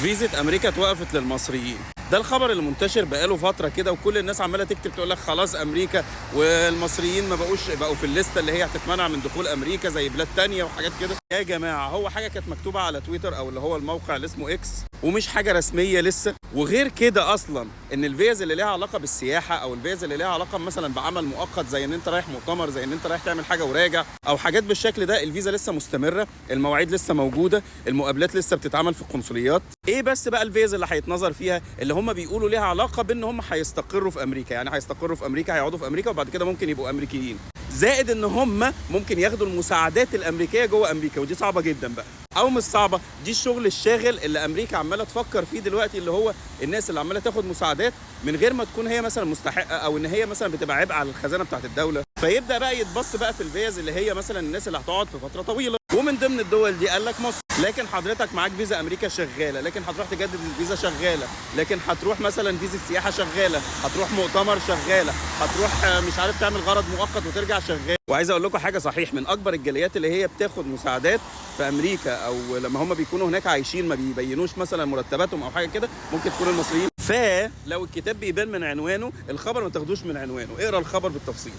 فيزا امريكا اتوقفت للمصريين. ده الخبر اللي منتشر بقاله فترة كده، وكل الناس عماله تكتب تقول لك خلاص امريكا والمصريين ما بقوش، بقوا في الليستة اللي هي هتتمنع من دخول امريكا زي بلاد تانية وحاجات كده. يا جماعة هو حاجة كانت مكتوبة على تويتر او اللي هو الموقع اللي اسمه اكس، ومش حاجة رسمية لسه. وغير كده اصلا ان الفيز اللي ليها علاقة بالسياحة او الفيز اللي ليها علاقة مثلا بعمل مؤقت، زي ان انت رايح مؤتمر، زي ان انت رايح تعمل حاجة وراجع او حاجات بالشكل ده، الفيزا لسه مستمره، المواعيد لسه موجوده، المقابلات لسه بتتعمل في القنصليات. ايه بس بقى الفيز اللي هيتنظر فيها اللي هم بيقولوا ليها علاقة بان هم هيستقروا في امريكا، يعني هيستقروا في امريكا، هيقعدوا في امريكا وبعد كده ممكن يبقوا امريكيين، زائد ان هم ممكن ياخدوا المساعدات الامريكية جوه امريكا، ودي صعبة جدا بقى، او مش صعبه، دي الشغل الشاغل اللي امريكا عماله تفكر فيه دلوقتي، اللي هو الناس اللي عماله تاخد مساعدات من غير ما تكون هي مثلا مستحقه، او ان هي مثلا بتبقى عبء على الخزانة بتاعت الدوله. فيبدا بقى يتبص بقى في الفيز اللي هي مثلا الناس اللي هتقعد في فترة طويله، ومن ضمن الدول دي قال لك مصر. لكن حضرتك معاك فيزا امريكا شغاله، لكن هتروح تجدد الفيزا شغاله، لكن هتروح مثلا فيزا سياحة شغاله، هتروح مؤتمر شغاله، هتروح مش عارف تعمل غرض مؤقت وترجع شغال. وعايز اقول لكم حاجه، صحيح من اكبر الجاليات اللي هي بتاخد مساعدات في امريكا، او لما هم بيكونوا هناك عايشين ما بيبينوش مثلا مرتباتهم او حاجة كده، ممكن تكون المصريين. فلو الكتاب بيبان من عنوانه، الخبر ما تاخدوش من عنوانه، اقرا الخبر بالتفصيل.